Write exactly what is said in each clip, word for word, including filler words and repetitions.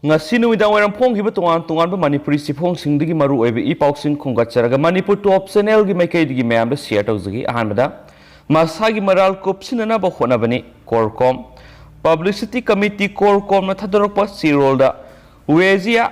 ꯉꯁꯤ ꯅꯨꯃꯤꯗꯥꯡ ꯋꯥꯏꯔꯝ ꯐꯣꯡꯈꯤꯕ ꯇꯣꯉꯥꯟ ꯇꯣꯉꯥꯟꯕ ꯃꯅꯤꯄꯨꯔꯤ ꯆꯦꯐꯣꯡꯁꯤꯡꯗꯒꯤ ꯃꯔꯨ ꯑꯣꯏꯕ ꯏ ꯄꯥꯎꯁꯤꯡ ꯈꯣꯝꯒꯠꯆꯔꯒ ꯃꯅꯤꯄꯨꯔ ꯇꯣꯞ ꯆꯦꯅꯦꯜꯒꯤ ꯃꯥꯏꯀꯩꯗꯒꯤ ꯃꯌꯥꯝꯗ ꯁꯤꯌꯔ ꯇꯧꯖꯒꯦ꯫ ꯑꯍꯥꯟꯕꯗ, ꯃꯁꯥꯒꯤ ꯃꯔꯥꯜ ꯀꯨꯞꯁꯤꯟꯅꯅꯕ ꯍꯣꯠꯅꯕꯅꯤ, ꯀꯣꯔꯀꯣꯝ꯫ ꯄꯕ꯭ꯂꯤꯁꯤꯇꯤ ꯀꯃꯤꯇꯤ, ꯀꯣꯔꯀꯣꯝꯅ ꯊꯥꯗꯣꯔꯛꯄ ꯆꯦꯔꯣꯜꯗ, ꯋꯦꯖꯤꯌꯥ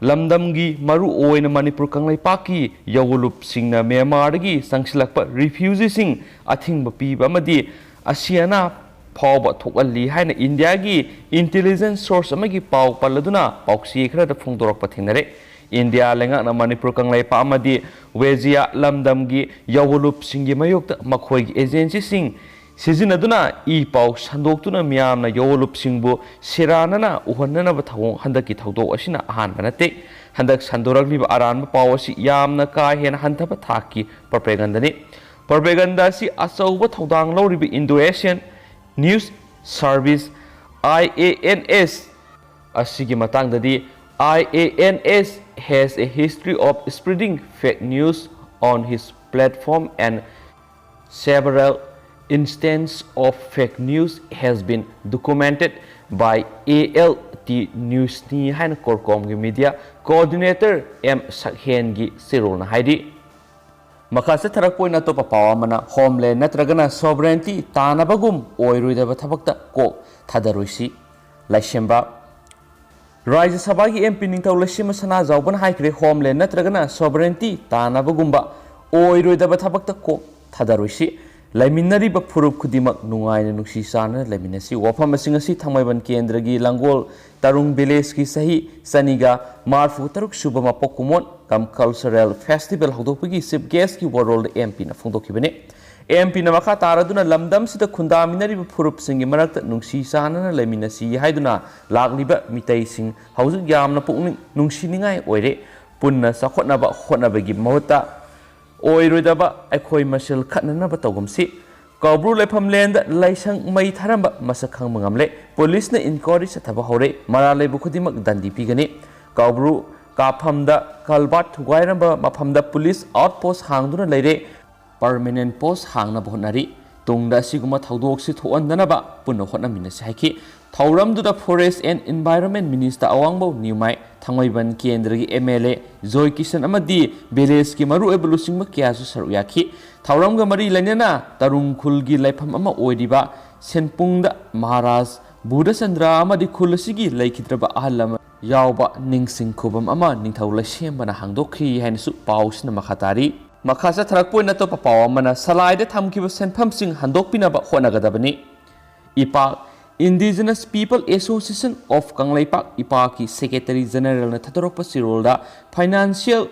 ꯂꯝꯗꯝꯒꯤ, ꯃꯔꯨ ꯑꯣꯏꯅ ꯃꯅꯤꯄꯨꯔ ꯀꯪꯂꯩꯄꯥꯛꯀꯤ ꯌꯧꯍꯜꯂꯨꯞꯁꯤꯡꯅ ꯃ꯭ꯌꯥꯟꯃꯥꯔꯗꯒꯤ ꯆꯪꯁꯤꯜꯂꯛꯄ ꯔꯤꯐ꯭ꯌꯨꯖꯤꯁꯤꯡ ꯑꯊꯤꯡꯕ ꯄꯤꯕ ꯑꯃꯗꯤ ꯑꯁꯤ ꯑꯅꯥ ꯐꯥꯎꯕ ꯊꯣꯛꯍꯜꯂꯤ ꯍꯥꯏꯅ ꯏꯟꯗꯤꯌꯥꯒꯤ ꯏꯟꯇꯦꯂꯤꯖꯦꯟꯁ ꯁꯣꯔꯁ ꯑꯃꯒꯤ ꯄꯥꯎ ꯄꯜꯂꯗꯨꯅ ꯄꯥꯎꯆꯦ ꯈꯔꯗ ꯐꯣꯡꯗꯣꯔꯛꯄ ꯊꯦꯡꯅꯔꯦ꯫ ꯏꯟꯗꯤꯌꯥ ꯂꯩꯉꯥꯛꯅ ꯃꯅꯤꯄꯨꯔ ꯀꯪꯂꯩꯄꯥꯛ ꯑꯃꯗꯤ ꯋꯦꯖꯤꯌꯥ ꯂꯝꯗꯝꯒꯤ ꯌꯧꯍꯜꯂꯨꯞꯁꯤꯡꯒꯤ ꯃꯥꯌꯣꯛꯇ ꯃꯈꯣꯏꯒꯤ ꯑꯦꯖꯦꯟꯁꯤꯁꯤꯡ ꯁꯤꯖꯤꯟꯅꯗꯨꯅ ꯏ ꯄꯥꯎ ꯁꯟꯗꯣꯛꯇꯨꯅ ꯃꯤꯌꯥꯝꯅ ꯌꯧꯍꯜꯂꯨꯞꯁꯤꯡꯕꯨ ꯁꯦꯔꯥꯟꯅꯅ ꯎꯍꯟꯅꯅꯕ ꯊꯧꯑꯣꯡ ꯍꯟꯗꯛꯀꯤ ꯊꯧꯗꯣꯛ ꯑꯁꯤꯅ ꯑꯍꯥꯟꯕ ꯅꯠꯇꯦ꯫ ꯍꯟꯗꯛ ꯁꯟꯗꯣꯔꯛꯂꯤꯕ ꯑꯔꯥꯟꯕ ꯄꯥꯎ ꯑꯁꯤ ꯌꯥꯝꯅ ꯀꯥ ꯍꯦꯟꯅ ꯍꯟꯊꯕ ꯊꯥꯛꯀꯤ ꯄ꯭ꯔꯣꯄꯦꯒꯟꯗꯅꯤ꯫ ꯄ꯭ꯔꯣꯄꯦꯒꯟꯗ ꯑꯁꯤ ꯑꯆꯧꯕ ꯊꯧꯗꯥꯡ ꯂꯧꯔꯤꯕ Indo Asian news service, I A N S, ꯑꯁꯤꯒꯤ ꯃꯇꯥꯡꯗꯗꯤ, "I A N S has a history of spreading fake news on his platform and several instances of fake news has been documented by A L T Newsꯅꯤ" ꯍꯥꯏꯅ ꯀꯣꯔꯀꯣꯝꯒꯤ media coordinator M ꯁꯛꯍꯦꯟꯒꯤ ꯆꯦꯔꯣꯜꯅ ꯍꯥꯏꯔꯤ꯫ ꯃꯈꯥ ꯆꯠꯊꯔꯛꯄ ꯑꯣꯏꯅ ꯑꯇꯣꯞꯄ ꯄꯥꯎ ꯑꯃꯅ, "homeland ꯅꯠꯇ꯭ꯔꯒꯅ ꯁꯣꯚꯔꯦꯟꯇꯤ ꯇꯥꯅꯕꯒꯨꯝ ꯑꯣꯏꯔꯣꯏꯗꯕ ꯊꯕꯛꯇ ꯀꯣꯛ ꯊꯥꯗꯔꯣꯏꯁꯤ", ꯂꯥꯏꯁꯦꯝꯕ꯫ ꯔꯥꯖ꯭ꯌ ꯁꯚꯥꯒꯤ ꯑꯦꯝ ꯄꯤ ꯅꯤꯡꯊꯧ ꯂꯩꯁꯦꯝꯕ ꯁꯅꯥꯖꯥꯎꯕꯅ ꯍꯥꯏꯈ꯭ꯔꯦ, "ꯍꯣꯝꯂꯦꯟ ꯅꯠꯇ꯭ꯔꯒꯅ ꯁꯣꯚꯔꯦꯟꯇꯤ ꯇꯥꯅꯕꯒꯨꯝꯕ ꯑꯣꯏꯔꯣꯏꯗꯕ ꯊꯕꯛꯇ ꯀꯣꯛ ꯊꯥꯗꯔꯣꯏꯁꯤ꯫ ꯂꯩꯃꯤꯟꯅꯔꯤꯕ ꯐꯨꯔꯨꯞ ꯈꯨꯗꯤꯡꯃꯛ ꯅꯨꯡꯉꯥꯏꯅ ꯅꯨꯡꯁꯤ ꯆꯥꯟꯅꯅ ꯂꯩꯃꯤꯟꯅꯁꯤ"꯫ ꯋꯥꯐꯝ ꯑꯁꯤꯡ ꯑꯁꯤ ꯊꯥꯡꯃꯩꯕꯟ ꯀꯦꯟꯗ꯭ꯔꯒꯤ ꯂꯥꯡꯒꯣꯜ ꯇꯔꯨꯡ ꯚꯤꯂꯦꯖꯀꯤ ꯆꯍꯤ ꯆꯅꯤꯒ ꯃꯔꯐꯨ ꯇꯔꯨꯛ ꯁꯨꯕ ꯃꯄꯣꯛ ꯀꯨꯝꯑꯣꯟ ꯀꯝ ꯀꯜꯆꯔꯦꯜ ꯐꯦꯁꯇꯤꯚꯦꯜ ꯍꯧꯗꯣꯛꯄꯒꯤ ꯆꯤꯐ ꯒꯦꯁꯀꯤ ꯋꯥꯔꯣꯜꯗ ꯑꯦꯝ ꯄꯤꯅ ꯐꯣꯡꯗꯣꯛꯈꯤꯕꯅꯤ꯫ ꯑꯦꯝ ꯄꯤꯅ ꯃꯈꯥ ꯇꯥꯔꯗꯨꯅ ꯂꯝꯗꯝꯁꯤꯗ ꯈꯨꯟꯗꯥꯃꯤꯟꯅꯔꯤꯕ ꯐꯨꯔꯨꯞꯁꯤꯡꯒꯤ ꯃꯔꯛꯇ ꯅꯨꯡꯁꯤ ꯆꯥꯟꯅꯅ ꯂꯩꯃꯤꯟꯅꯁꯤ ꯍꯥꯏꯗꯨꯅ ꯂꯥꯛꯂꯤꯕ ꯃꯤꯇꯩꯁꯤꯡ ꯍꯧꯖꯤꯛ ꯌꯥꯝꯅ ꯄꯨꯛꯅꯤꯡ ꯅꯨꯡꯁꯤꯅꯤꯡꯉꯥꯏ ꯑꯣꯏꯔꯦ꯫ ꯄꯨꯟꯅ ꯆꯥꯎꯈꯠꯅꯕ ꯍꯣꯠꯅꯕꯒꯤ ꯃꯍꯨꯠꯇ ꯑꯣꯏꯔꯣꯏꯗꯕ ꯑꯩꯈꯣꯏ ꯃꯁꯦꯜ ꯈꯠꯅꯅꯕ ꯇꯧꯒꯨꯝꯁꯤ꯫ ꯀꯧꯕ꯭ꯔꯨ ꯂꯩꯐꯝ ꯂꯦꯟꯗ ꯂꯥꯏꯁꯪ ꯃꯩ ꯊꯥꯔꯝꯕ ꯃꯁꯛ ꯈꯪꯕ ꯉꯝꯂꯦ꯫ ꯄꯨꯂꯤꯁꯅ ꯏꯟꯀ꯭ꯋꯥꯔꯤ ꯆꯠꯊꯕ ꯍꯧꯔꯦ꯫ ꯃꯔꯥꯜ ꯂꯩꯕ ꯈꯨꯗꯤꯡꯃꯛ ꯗꯟꯗꯤ ꯄꯤꯒꯅꯤ꯫ ꯀꯧꯕ꯭ꯔꯨ ꯀꯥꯞꯐꯝꯗ ꯀꯜꯚꯥꯔꯠ ꯊꯨꯒꯥꯏꯔꯝꯕ ꯃꯐꯝꯗ ꯄꯨꯂꯤꯁ ꯑꯥꯎꯠ ꯄꯣꯁ ꯍꯥꯡꯗꯨꯅ ꯂꯩꯔꯦ꯫ ꯄꯔꯃꯦꯅꯦꯟ ꯄꯣꯁ ꯍꯥꯡꯅꯕ ꯍꯣꯠꯅꯔꯤ꯫ ꯇꯨꯡꯗ ꯑꯁꯤꯒꯨꯝꯕ ꯊꯧꯗꯣꯛꯁꯤ ꯊꯣꯛꯍꯟꯗꯅꯕ ꯄꯨꯟꯅ ꯍꯣꯠꯅꯃꯤꯟꯅꯁꯤ ꯍꯥꯏꯈꯤ꯫ ꯊꯧꯔꯝꯗꯨꯗ Forest and Environment Minister ꯑꯋꯥꯡꯕꯧ ꯅ꯭ꯌꯨꯃꯥꯏ, ꯊꯥꯡꯃꯩꯕꯟ ꯀꯦꯟꯗ꯭ꯔꯒꯤ M L A ꯖꯣꯏ ꯀꯤꯁꯟ ꯑꯃꯗꯤ village ꯀꯤ ꯃꯔꯨꯑꯣꯏꯕ ꯂꯨꯆꯤꯡꯕ ꯀꯌꯥꯁꯨ ꯁꯔꯨꯛ ꯌꯥꯈꯤ꯫ ꯊꯧꯔꯝꯒ ꯃꯔꯤ ꯂꯩꯅꯅ ꯇꯔꯨꯡ ꯈꯨꯜꯒꯤ ꯂꯩꯐꯝ ꯑꯃ ꯑꯣꯏꯔꯤꯕ ꯁꯦꯟꯄꯨꯡꯗ ꯃꯍꯥꯔꯥꯖ ꯕꯨꯙꯆꯟꯗ꯭ꯔ ꯑꯃꯗꯤ ꯈꯨꯜ ꯑꯁꯤꯒꯤ ꯂꯩꯈꯤꯗ꯭ꯔꯕ ꯑꯍꯜ ꯑꯃ ꯌꯥꯎꯕ ꯅꯤꯡꯁꯤꯡ ꯈꯨꯕꯝ ꯑꯃ ꯅꯤꯡꯊꯧ ꯂꯩꯁꯦꯝꯕꯅ ꯍꯥꯡꯗꯣꯛꯈꯤ ꯍꯥꯏꯅꯁꯨ ꯄꯥꯎꯁꯤꯅ ꯃꯈꯥ ꯇꯥꯔꯤ꯫ ꯃꯈꯥ ꯆꯠꯊꯔꯛꯄ ꯑꯣꯏꯅ ꯑꯇꯣꯞꯄ ꯄꯥꯎ ꯑꯃꯅ, ꯁꯂꯥꯏꯗ ꯊꯝꯈꯤꯕ ꯁꯦꯟꯐꯝꯁꯤꯡ ꯍꯟꯗꯣꯛꯄꯤꯅꯕ ꯍꯣꯠꯅꯒꯗꯕꯅꯤ꯫ ꯏꯄꯥꯛ, Indigenous People Association of Kangleipak, ꯏꯄꯥꯛꯀꯤ Secretary Generalꯅ ꯊꯥꯗꯣꯔꯛꯄ ꯆꯦꯔꯣꯜꯗ, financial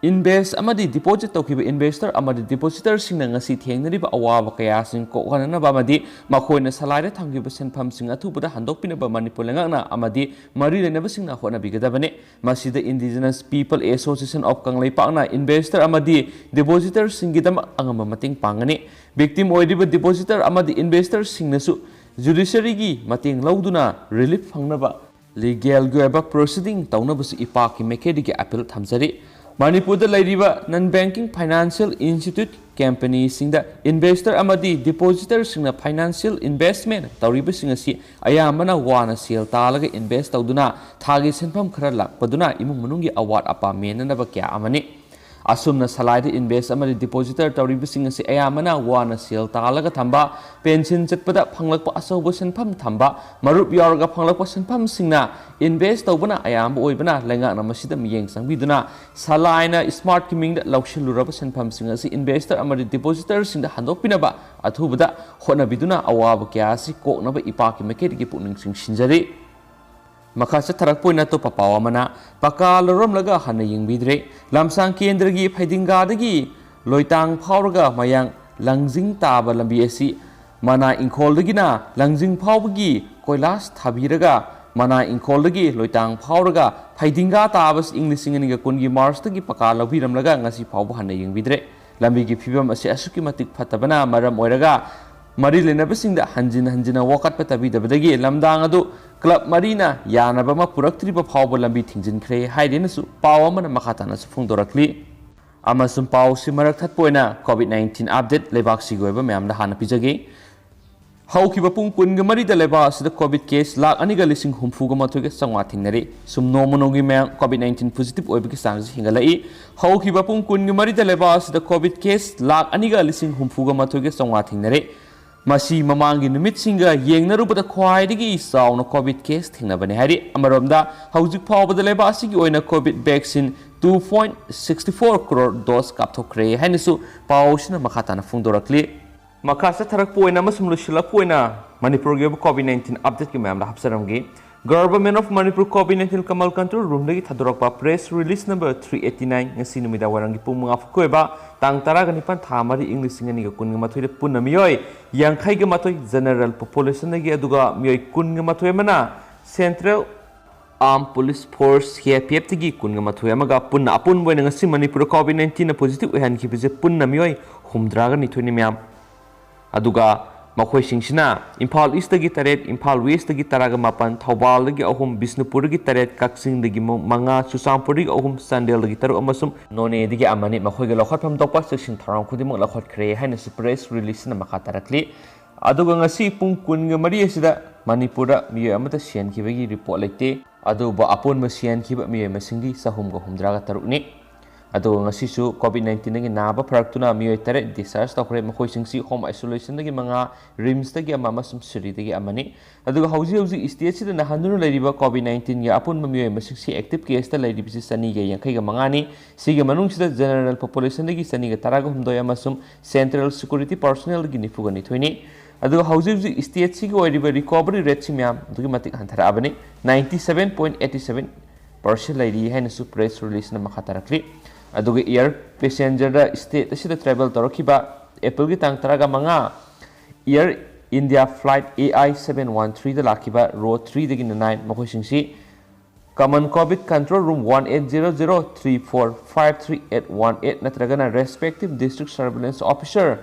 invest ꯑꯃꯗꯤ deposit ꯇꯧꯈꯤꯕ investor ꯑꯃꯗꯤ depositorsꯁꯤꯡꯅ ꯉꯁꯤ ꯊꯦꯡꯅꯔꯤꯕ ꯑꯋꯥꯕ ꯀꯌꯥꯁꯤꯡ ꯀꯣꯛꯍꯟꯅꯅꯕ ꯑꯃꯗꯤ ꯃꯈꯣꯏꯅ ꯁꯂꯥꯏꯗ ꯊꯝꯈꯤꯕ ꯁꯦꯟꯐꯝꯁꯤꯡ ꯑꯊꯨꯕꯗ ꯍꯟꯗꯣꯛꯄꯤꯅꯕ ꯃꯅꯤꯄꯨꯔ ꯂꯩꯉꯥꯛꯅ ꯑꯃꯗꯤ ꯃꯔꯤ ꯂꯩꯅꯕꯁꯤꯡꯅ ꯍꯣꯠꯅꯕꯤꯒꯗꯕꯅꯤ꯫ ꯃꯁꯤꯗ Indigenous People Association of ꯀꯪꯂꯩꯄꯥꯛꯅ investor ꯑꯃꯗꯤ depositorsꯁꯤꯡꯒꯤꯗꯃꯛ ꯑꯉꯝꯕ ꯃꯇꯦꯡ ꯄꯥꯡꯒꯅꯤ꯫ Victim ꯑꯣꯏꯔꯤꯕ depositor ꯑꯃꯗꯤ investorꯁꯤꯡꯅꯁꯨ judiciaryꯒꯤ ꯃꯇꯦꯡ ꯂꯧꯗꯨꯅ relief ꯐꯪꯅꯕ legalꯒꯤ ꯑꯣꯏꯕ proceeding ꯇꯧꯅꯕꯁꯨ ꯏꯄꯥꯛꯀꯤ ꯃꯥꯏꯀꯩꯗꯒꯤ appeal ꯊꯝꯖꯔꯤ꯫ ꯃꯅꯤꯄꯨꯔꯗ ꯂꯩꯔꯤꯕ non banking financial institute, companyꯁꯤꯡꯗ investor ꯑꯃꯗꯤ depositorꯁꯤꯡꯅ financial investment ꯇꯧꯔꯤꯕꯁꯤꯡ ꯑꯁꯤ ꯑꯌꯥꯝꯕꯅ ꯋꯥꯅ ꯁꯦꯜ ꯇꯥꯜꯂꯒ invest ꯇꯧꯗꯨꯅ ꯊꯥꯒꯤ ꯁꯦꯟꯐꯝ ꯈꯔ ꯂꯥꯛꯄꯗꯨꯅ ꯏꯃꯨꯡ ꯃꯅꯨꯡꯒꯤ ꯑꯋꯥꯠ ꯑꯄꯥ ꯃꯦꯟꯅꯅꯕ ꯀꯌꯥ ꯑꯃꯅꯤ꯫ ꯑꯁꯨꯝꯅ ꯁꯂꯥꯏꯗ invest ꯑꯃꯗꯤ depositor ꯇꯧꯔꯤꯕꯁꯤꯡ ꯑꯁꯤ ꯑꯌꯥꯝꯕꯅ ꯋꯥꯅ ꯁꯦꯜ ꯇꯥꯜꯂꯒ ꯊꯝꯕ, pension ꯆꯠꯄꯗ ꯐꯪꯂꯛꯄ ꯑꯆꯧꯕ ꯁꯦꯟꯐꯝ ꯊꯝꯕ, ꯃꯔꯨꯞ ꯌꯥꯎꯔꯒ ꯐꯪꯂꯛꯄ ꯁꯦꯟꯐꯝꯁꯤꯡꯅ invest ꯇꯧꯕꯅ ꯑꯌꯥꯝꯕ ꯑꯣꯏꯕꯅ ꯂꯩꯉꯥꯛꯅ ꯃꯁꯤꯗ ꯃꯤꯠꯌꯦꯡ ꯆꯪꯕꯤꯗꯨꯅ ꯁꯂꯥꯏꯅ SMARTꯀꯤ ꯃꯤꯡꯗ ꯂꯧꯁꯤꯜꯂꯨꯔꯕ ꯁꯦꯟꯐꯝꯁꯤꯡ ꯑꯁꯤ investor ꯑꯃꯗꯤ depositorsꯁꯤꯡꯗ ꯍꯟꯗꯣꯛꯄꯤꯅꯕ ꯑꯊꯨꯕꯗ ꯍꯣꯠꯅꯕꯤꯗꯨꯅ ꯑꯋꯥꯕ ꯀꯌꯥ ꯑꯁꯤ ꯀꯣꯛꯅꯕ ꯏꯄꯥꯛꯀꯤ ꯃꯥꯏꯀꯩꯗꯒꯤ ꯄꯨꯛꯅꯤꯡ ꯆꯤꯡꯁꯤꯟꯖꯔꯤ꯫ ꯃꯈꯥ ꯆꯠꯊꯔꯛꯄ ꯑꯣꯏꯅ ꯑꯇꯣꯞꯄ ꯄꯥꯎ ꯑꯃꯅ, ꯄꯀꯥ ꯂꯧꯔꯝꯂꯒ ꯍꯟꯅ ꯌꯦꯡꯕꯤꯗ꯭ꯔꯦ꯫ ꯂꯝꯁꯥꯡ ꯀꯦꯟꯗ꯭ꯔꯒꯤ ꯐꯩꯗꯤꯡꯒꯥꯗꯒꯤ ꯂꯣꯏꯇꯥꯡ ꯐꯥꯎꯔꯒ ꯃꯌꯥꯡ ꯂꯪꯖꯤꯡ ꯇꯥꯕ ꯂꯝꯕꯤ ꯑꯁꯤ ꯃꯅꯥ ꯏꯪꯈꯣꯜꯗꯒꯤꯅ ꯂꯪꯖꯤꯡ ꯐꯥꯎꯕꯒꯤ ꯀꯣꯏꯂꯥꯁ ꯊꯥꯕꯤꯔꯒ ꯃꯅꯥ ꯏꯪꯈꯣꯜꯗꯒꯤ ꯂꯣꯏꯇꯥꯡ ꯐꯥꯎꯔꯒ ꯐꯩꯗꯤꯡꯒꯥ ꯇꯥꯕꯁꯤ ꯏꯪ ꯂꯤꯁꯤꯡ ꯑꯅꯤꯒ ꯀꯨꯟꯒꯤ Marchꯇꯒꯤ ꯄꯀꯥ ꯂꯧꯕꯤꯔꯝꯂꯒ ꯉꯁꯤ ꯐꯥꯎꯕ ꯍꯟꯅ ꯌꯦꯡꯕꯤꯗ꯭ꯔꯦ꯫ ꯂꯝꯕꯤꯒꯤ ꯐꯤꯕꯝ ꯑꯁꯤ ꯑꯁꯨꯛꯀꯤ ꯃꯇꯤꯛ ꯐꯠꯇꯕꯅ ꯃꯔꯝ ꯑꯣꯏꯔꯒ ꯃꯔꯤ ꯂꯩꯅꯕꯁꯤꯡꯗ ꯍꯟꯖꯤꯟ ꯍꯟꯖꯤꯟꯅ ꯋꯥꯀꯠꯄ ꯇꯥꯕꯤꯗꯕꯗꯒꯤ ꯂꯝꯗꯥꯡ ꯑꯗꯨ club ꯃꯔꯤꯅ ꯌꯥꯅꯕ ꯑꯃ ꯄꯨꯔꯛꯇ꯭ꯔꯤꯕ ꯐꯥꯎꯕ ꯂꯝꯕꯤ ꯊꯤꯡꯖꯤꯟꯈ꯭ꯔꯦ ꯍꯥꯏꯗꯨꯅꯁꯨ ꯄꯥꯎ ꯑꯃꯅ ꯃꯈꯥ ꯇꯥꯅꯁꯨ ꯐꯣꯡꯗꯣꯔꯛꯂꯤ꯫ ꯑꯃꯁꯨꯡ ꯄꯥꯎꯁꯤ ꯃꯔꯛ ꯊꯠꯄ ꯑꯣꯏꯅ COVID nineteen update ꯂꯩꯕꯥꯛꯁꯤꯒꯤ ꯑꯣꯏꯕ ꯃꯌꯥꯝꯗ ꯍꯥꯟꯅ ꯄꯤꯖꯒꯦ꯫ ꯍꯧꯈꯤꯕ ꯄꯨꯡ ꯀꯨꯟꯒ ꯃꯔꯤꯗ ꯂꯩꯕꯥꯛ ꯑꯁꯤꯗ ꯀꯣꯚꯤꯗ ꯀꯦꯁ ꯂꯥꯈ ꯑꯅꯤꯒ ꯂꯤꯁꯤꯡ ꯍꯨꯝꯐꯨꯒ ꯃꯥꯊꯣꯏꯒ ꯆꯥꯝꯃꯉꯥ ꯊꯦꯡꯅꯔꯦ꯫ ꯁꯨꯝ ꯅꯣꯡꯃ ꯅꯣꯡꯃꯒꯤ ꯃꯌꯥꯝ ꯀꯣꯚꯤꯗ ꯅꯥꯏꯟꯇꯤꯟ ꯄꯣꯖꯤꯇꯤꯚ ꯑꯣꯏꯕꯒꯤ ꯆꯥꯡꯁꯤ ꯍꯦꯟꯒꯠꯂꯛꯏ꯫ ꯍꯧꯈꯤꯕ ꯄꯨꯡ ꯀꯨꯟꯒ ꯃꯔꯤꯗ ꯂꯩꯕꯥꯛ ꯑꯁꯤꯗ ꯀꯣꯚꯤꯗ ꯀꯦꯁ ꯂꯥꯈ ꯑꯅꯤꯒ ꯂꯤꯁꯤꯡ ꯍꯨꯝꯐꯨꯒ ꯃꯥꯊꯣꯏꯒ ꯆꯥꯝꯃꯉꯥ ꯊꯦꯡꯅꯔꯦ꯫ ꯃꯁꯤ ꯃꯃꯥꯡꯒꯤ ꯅꯨꯃꯤꯠꯁꯤꯡꯒ ꯌꯦꯡꯅꯔꯨꯕꯗ ꯈ꯭ꯋꯥꯏꯗꯒꯤ ꯆꯥꯎꯅ ꯀꯣꯚꯤꯗ ꯀꯦꯁ ꯊꯦꯡꯅꯕꯅꯤ ꯍꯥꯏꯔꯤ꯫ ꯑꯃꯔꯣꯝꯗ, ꯍꯧꯖꯤꯛ ꯐꯥꯎꯕꯗ ꯂꯩꯕꯥꯛ ꯑꯁꯤꯒꯤ ꯑꯣꯏꯅ Covid vaccine two point sixty four crore dose ꯀꯥꯞꯊꯣꯛꯈ꯭ꯔꯦ ꯍꯥꯏꯅꯁꯨ ꯄꯥꯎ ꯑꯁꯤꯅ ꯃꯈꯥ ꯇꯥꯅ ꯐꯣꯡꯗꯣꯔꯛꯂꯤ꯫ ꯃꯈꯥ ꯆꯠꯊꯔꯛꯄ ꯑꯣꯏꯅ ꯑꯃꯁꯨꯡ ꯂꯣꯏꯁꯤꯜꯂꯛꯄ ꯑꯣꯏꯅ ꯃꯅꯤꯄꯨꯔꯒꯤ ꯑꯣꯏꯕ ꯀꯣꯚꯤꯗ ꯅꯥꯏꯟꯇꯤꯟ ꯑꯞꯗꯦꯠꯀꯤ ꯃꯌꯥꯝꯗ ꯍꯥꯞꯆꯔꯝꯒꯦ꯫ Government of Manipur Covid nineteen command control ꯔꯨꯝꯗꯒꯤ ꯊꯥꯗꯣꯔꯛꯄ press release number three eighty nine, ꯉꯁꯤ ꯅꯨꯃꯤꯗꯥꯡ ꯋꯥꯏꯔꯝꯒꯤ ꯄꯨꯡ ꯃꯉꯥ ꯐꯥꯎꯒꯤ ꯑꯣꯏꯕ, ꯇꯥꯡ ꯇꯔꯥꯒ ꯅꯤꯄꯥꯟ, ꯊꯥ ꯃꯔꯤ, ꯏꯪ ꯂꯤꯁꯤꯡ ꯑꯅꯤꯒ ꯀꯨꯟꯒ ꯃꯥꯊꯣꯏꯗ ꯄꯨꯟꯅ ꯃꯤꯑꯣꯏ ꯌꯥꯡꯈꯩꯒ ꯃꯥꯊꯣꯏ ꯖꯦꯅꯔꯦꯜ ꯄꯣꯄꯨꯂꯦꯁꯟꯗꯒꯤ, ꯑꯗꯨꯒ ꯃꯤꯑꯣꯏ ꯀꯨꯟꯒ ꯃꯥꯊꯣꯏ ꯑꯃꯅ central ꯑꯥꯔꯝ police force, C I P ꯑꯦꯐꯇꯒꯤ ꯀꯨꯟꯒ ꯃꯥꯊꯣꯏ ꯑꯃꯒ ꯄꯨꯟꯅ ꯑꯄꯨꯟꯕ ꯑꯣꯏꯅ ꯉꯁꯤ ꯃꯅꯤꯄꯨꯔꯗ ꯀꯣꯚꯤꯗ ꯅꯥꯏꯟꯇꯤꯟꯅ ꯄꯣꯖꯤꯇꯤꯚ ꯑꯣꯏꯍꯟꯈꯤꯕꯁꯦ ꯄꯨꯟꯅ ꯃꯤꯑꯣꯏ ꯍꯨꯝꯗ꯭ꯔꯥꯒ ꯅꯤꯊꯣꯏꯅꯤ ꯃꯌꯥꯝ꯫ ꯑꯗꯨꯒ ꯃꯈꯣꯏꯁꯤꯡꯁꯤꯅ ꯏꯝꯐꯥꯜ ꯏꯁꯇꯒꯤ ꯇꯔꯦꯠ, ꯏꯝꯐꯥꯜ ꯋꯦꯁꯇꯒꯤ ꯇꯔꯥꯒ ꯃꯥꯄꯟ, ꯊꯧꯕꯥꯜꯗꯒꯤ ꯑꯍꯨꯝ, ꯕꯤꯁꯅꯨꯄꯨꯔꯗꯒꯤ ꯇꯔꯦꯠ, ꯀꯛꯆꯤꯡꯗꯒꯤ ꯃ-, ꯃꯉꯥ, ꯆꯨꯔꯆꯥꯟꯄꯨꯔꯗꯒꯤ ꯑꯍꯨꯝ, ꯆꯥꯟꯗꯦꯜꯗꯒꯤ ꯇꯔꯨꯛ ꯑꯃꯁꯨꯡ ꯅꯣꯅꯦꯗꯒꯤ ꯑꯃꯅꯤ꯫ ꯃꯈꯣꯏꯒꯤ ꯂꯧꯈꯠꯐꯝ ꯊꯣꯛꯄ ꯆꯦꯛꯁꯤꯟ ꯊꯧꯔꯥꯡ ꯈꯨꯗꯤꯡꯃꯛ ꯂꯧꯈꯠꯈ꯭ꯔꯦ ꯍꯥꯏꯅꯁꯨ ꯄ꯭ꯔꯦꯁ ꯔꯤꯂꯤꯁꯅ ꯃꯈꯥ ꯇꯥꯔꯛꯂꯤ꯫ ꯑꯗꯨꯒ ꯉꯁꯤ ꯄꯨꯡ ꯀꯨꯟꯒ ꯃꯔꯤ ꯑꯁꯤꯗ ꯃꯅꯤꯄꯨꯔꯗ ꯃꯤꯑꯣꯏ ꯑꯃꯠꯇ ꯁꯤꯍꯟꯈꯤꯕꯒꯤ ꯔꯤꯄꯣꯔꯠ ꯂꯩꯇꯦ꯫ ꯑꯗꯨꯕꯨ ꯑꯄꯨꯟꯕ ꯁꯤꯍꯟꯈꯤꯕ ꯃꯤꯑꯣꯏ ꯃꯁꯤꯡꯗꯤ ꯆꯍꯨꯝꯒ ꯍꯨꯝꯗ꯭ꯔꯥꯒ ꯇꯔꯨꯛꯅꯤ꯫ ꯑꯗꯨꯒ ꯉꯁꯤꯁꯨ ꯀꯣꯚꯤꯗ ꯅꯥꯏꯟꯇꯤꯟꯗꯒꯤ ꯅꯥꯕ ꯐꯔꯛꯇꯨꯅ ꯃꯤꯑꯣꯏ ꯇꯔꯦꯠ ꯗꯤꯁꯆꯥꯔꯖ ꯇꯧꯈ꯭ꯔꯦ꯫ ꯃꯈꯣꯏꯁꯤꯡꯁꯤ ꯍꯣꯝ ꯑꯥꯏꯁꯣꯂꯦꯁꯟꯗꯒꯤ ꯃꯉꯥ, ꯔꯤꯝꯁꯇꯒꯤ ꯑꯃ ꯑꯃꯁꯨꯡ ꯁꯤꯔꯤꯗꯒꯤ ꯑꯃꯅꯤ꯫ ꯑꯗꯨꯒ ꯍꯧꯖꯤꯛ ꯍꯧꯖꯤꯛ ꯁ꯭ꯇꯦꯠꯁꯤꯗ ꯅꯥꯍꯟꯗꯨꯅ ꯂꯩꯔꯤꯕ ꯀꯣꯚꯤꯗ ꯅꯥꯏꯟꯇꯤꯟꯒꯤ ꯑꯄꯨꯟꯕ ꯃꯤꯑꯣꯏ ꯃꯁꯤꯡꯁꯤ ꯑꯦꯛꯇꯤꯚ ꯀꯦꯁꯇ ꯂꯩꯔꯤꯕꯁꯤ ꯆꯅꯤꯒ ꯌꯥꯡꯈꯩꯒ ꯃꯉꯥꯅꯤ꯫ ꯁꯤꯒꯤ ꯃꯅꯨꯡꯁꯤꯗ ꯖꯦꯅꯔꯦꯜ ꯄꯣꯄꯨꯂꯦꯁꯟꯗꯒꯤ ꯆꯅꯤꯒ ꯇꯔꯥꯒ ꯍꯨꯝꯗꯣꯏ ꯑꯃꯁꯨꯡ ꯁꯦꯟꯇ꯭ꯔꯦꯜ ꯁꯦꯀ꯭ꯌꯨꯔꯤꯇꯤ ꯄꯥꯔꯁꯣꯅꯦꯜꯗꯒꯤ ꯅꯤꯐꯨꯒ ꯅꯤꯊꯣꯏꯅꯤ꯫ ꯑꯗꯨꯒ ꯍꯧꯖꯤꯛ ꯍꯧꯖꯤꯛ ꯁ꯭ꯇꯦꯠꯁꯤꯒꯤ ꯑꯣꯏꯔꯤꯕ ꯔꯤꯀꯣꯚꯔꯤ ꯔꯦꯠꯁꯤ ꯃꯌꯥꯝ ꯑꯗꯨꯛꯀꯤ ꯃꯇꯤꯛ ꯍꯟꯊꯔꯛꯑꯕꯅꯤ꯫ Ninety seven point eighty seven percent ꯂꯩꯔꯤ ꯍꯥꯏꯅꯁꯨ ꯄ꯭ꯔꯦꯁ ꯔꯤꯂꯤꯁꯅ ꯃꯈꯥ ꯇꯥꯔꯛꯂꯤ꯫ ꯑꯗꯨꯒ ꯑꯦꯌꯔ ꯄꯦꯁꯦꯟꯖꯔꯗ ꯁ꯭ꯇꯦꯠ ꯑꯁꯤꯗ ꯇ꯭ꯔꯦꯚꯦꯜ ꯇꯧꯔꯛꯈꯤꯕ ꯑꯦꯄ꯭ꯔꯤꯜꯒꯤ ꯇꯥꯡ ꯇꯔꯥꯒ ꯃꯉꯥ, air India flight A I seven one ꯊ꯭ꯔꯤꯗ ꯂꯥꯛꯈꯤꯕ ꯔꯣ ꯊ꯭ꯔꯤꯗꯒꯤꯅ ꯅꯥꯏꯟ, ꯃꯈꯣꯏꯁꯤꯡꯁꯤ command Covid control room one eight zero zero three four five three eight one eight ꯅꯠꯇ꯭ꯔꯒꯅ respective district surveillance officer,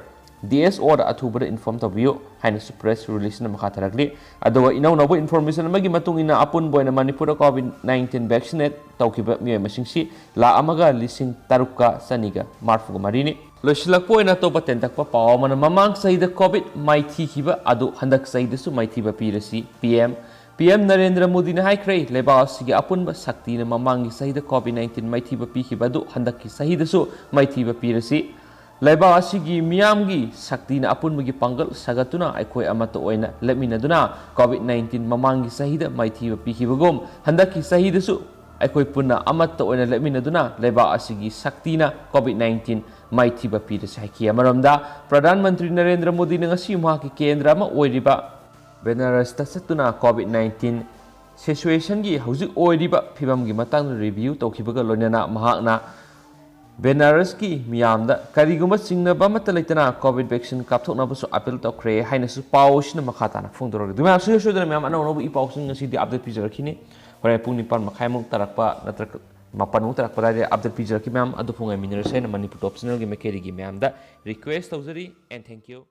D S ꯑꯣꯗ ꯑꯊꯨꯕꯗ ꯏꯟꯐꯣꯔꯝ ꯇꯧꯕꯤꯌꯨ ꯍꯥꯏꯅꯁꯨ ꯄ꯭ꯔꯦꯁ ꯔꯤꯂꯤꯁꯅ ꯃꯈꯥ ꯇꯥꯔꯛꯂꯤ꯫ ꯑꯗꯨꯒ ꯏꯅꯧ ꯅꯧꯕ ꯏꯟꯐꯣꯔꯃꯦꯁꯟ ꯑꯃꯒꯤ ꯃꯇꯨꯡ ꯏꯟꯅ ꯑꯄꯨꯟꯕ ꯑꯣꯏꯅ ꯃꯅꯤꯄꯨꯔꯗ ꯀꯣꯚꯤꯗ ꯅꯥꯏꯟꯇꯤꯟ ꯚꯦꯛꯁꯤꯅꯦꯠ ꯇꯧꯈꯤꯕ ꯃꯤꯑꯣꯏ ꯃꯁꯤꯡꯁꯤ ꯂꯥꯈ ꯑꯃꯒ ꯂꯤꯁꯤꯡ ꯇꯔꯨꯛꯀ ꯆꯅꯤꯒ ꯃꯔꯤꯐꯨꯒ ꯃꯔꯤꯅꯤ꯫ ꯂꯣꯏꯁꯤꯜꯂꯛꯄ ꯑꯣꯏꯅ ꯑꯇꯣꯞꯄ ꯇꯦꯟꯇꯛꯄ ꯄꯥꯎ ꯑꯃꯅ, ꯃꯃꯥꯡ ꯆꯍꯤꯗ ꯀꯣꯚꯤꯗ ꯃꯥꯏꯊꯤꯈꯤꯕ ꯑꯗꯨ ꯍꯟꯗꯛ ꯆꯍꯤꯗꯁꯨ ꯃꯥꯏꯊꯤꯕ ꯄꯤꯔꯁꯤ꯫ P M, P M Narendra ꯃꯣꯗꯤꯅ ꯍꯥꯏꯈ꯭ꯔꯦ, ꯂꯩꯕꯥꯛ ꯑꯁꯤꯒꯤ ꯑꯄꯨꯟꯕ ꯁꯛꯇꯤꯅ ꯃꯃꯥꯡꯒꯤ ꯆꯍꯤꯗ ꯀꯣꯚꯤꯗ ꯅꯥꯏꯟꯇꯤꯟ ꯃꯥꯏꯊꯤꯕ ꯄꯤꯈꯤꯕ ꯑꯗꯨ ꯍꯟꯗꯛꯀꯤ ꯆꯍꯤꯗꯁꯨ ꯃꯥꯏꯊꯤꯕ ꯄꯤꯔꯁꯤ꯫ ꯂꯩꯕꯥꯛ ꯑꯁꯤꯒꯤ ꯃꯤꯌꯥꯝꯒꯤ ꯁꯛꯇꯤꯅ ꯑꯄꯨꯟꯕꯒꯤ ꯄꯥꯡꯒꯜ ꯁꯥꯒꯠꯇꯨꯅ ꯑꯩꯈꯣꯏ ꯑꯃꯠꯇ ꯑꯣꯏꯅ ꯂꯦꯞꯃꯤꯟꯅꯗꯨꯅ ꯀꯣꯚꯤꯗ ꯅꯥꯏꯟꯇꯤꯟ ꯃꯃꯥꯡꯒꯤ ꯆꯍꯤꯗ ꯃꯥꯏꯊꯤꯕ ꯄꯤꯈꯤꯕꯒꯨꯝ ꯍꯟꯗꯛꯀꯤ ꯆꯍꯤꯗꯁꯨ ꯑꯩꯈꯣꯏ ꯄꯨꯟꯅ ꯑꯃꯠꯇ ꯑꯣꯏꯅ ꯂꯦꯞꯃꯤꯟꯅꯗꯨꯅ ꯂꯩꯕꯥꯛ ꯑꯁꯤꯒꯤ ꯁꯛꯇꯤꯅ ꯀꯣꯚꯤꯗ ꯅꯥꯏꯟꯇꯤꯟ ꯃꯥꯏꯊꯤꯕ ꯄꯤꯔꯁꯤ ꯍꯥꯏꯈꯤ꯫ ꯑꯃꯔꯣꯝꯗ, ꯄ꯭ꯔꯙꯥꯟ ꯃꯟꯇ꯭ꯔꯤ ꯅꯔꯦꯟꯗ꯭ꯔ ꯃꯣꯗꯤꯅ ꯉꯁꯤ ꯃꯍꯥꯛꯀꯤ ꯀꯦꯟꯗ꯭ꯔ ꯑꯃ ꯑꯣꯏꯔꯤꯕ ꯕꯦꯅꯥꯔꯁꯇ ꯆꯠꯇꯨꯅ ꯀꯣꯚꯤꯗ ꯅꯥꯏꯟꯇꯤꯟ ꯁꯤꯆꯨꯋꯦꯁꯟꯒꯤ ꯍꯧꯖꯤꯛ ꯑꯣꯏꯔꯤꯕ ꯐꯤꯕꯝꯒꯤ ꯃꯇꯥꯡꯗ ꯔꯤꯚꯤꯌꯨ ꯇꯧꯈꯤꯕꯒ ꯂꯣꯏꯅꯅ ꯃꯍꯥꯛꯅ ꯕꯦꯅꯥꯔꯁꯀꯤ ꯃꯤꯌꯥꯝꯗ ꯀꯔꯤꯒꯨꯝꯕ ꯆꯤꯡꯅꯕ ꯑꯃꯠꯇ ꯂꯩꯇꯅ ꯀꯣꯚꯤꯗ ꯚꯦꯛꯁꯤꯟ ꯀꯥꯞꯊꯣꯛꯅꯕꯁꯨ ꯑꯄꯤꯜ ꯇꯧꯈ꯭ꯔꯦ ꯍꯥꯏꯅꯁꯨ ꯄꯥꯎ ꯑꯁꯤꯅ ꯃꯈꯥ ꯇꯥꯅ ꯐꯣꯡꯗꯣꯔꯛꯂꯤ꯫ ꯑꯗꯨ ꯃꯌꯥꯝ ꯁꯨꯡꯁꯣꯏ ꯁꯣꯏꯗꯅ ꯃꯌꯥꯝ ꯑꯅꯧ ꯑꯅꯧꯕ ꯏ ꯄꯥꯎꯁꯤꯡ ꯉꯁꯤꯗꯤ ꯑꯞꯗꯦꯠ ꯄꯤꯖꯔꯛꯈꯤꯅꯤ꯫ ꯍꯣꯔꯦꯟ ꯄꯨꯡ ꯅꯤꯄꯥꯟ ꯃꯈꯥꯏꯃꯨꯛ ꯇꯥꯔꯛꯄ ꯅꯠꯇ꯭ꯔꯒ ꯃꯥꯄꯟꯃꯨꯛ ꯇꯥꯔꯛꯄ ꯑꯗꯨꯋꯥꯏꯗ ꯑꯞꯗꯦꯠ ꯄꯤꯖꯔꯛꯈꯤ꯫ ꯃꯌꯥꯝ ꯑꯗꯨꯕꯨ ꯉꯥꯏꯃꯤꯟꯅꯔꯁꯦ ꯍꯥꯏꯅ ꯃꯅꯤꯄꯨꯔ ꯇꯣꯞ ꯆꯦꯅꯦꯜꯒꯤ ꯃꯥꯏꯀꯩꯗꯒꯤ ꯃꯌꯥꯝꯗ ꯔꯤꯀ꯭ꯋꯦꯁ ꯇꯧꯖꯔꯤ꯫ And thank you.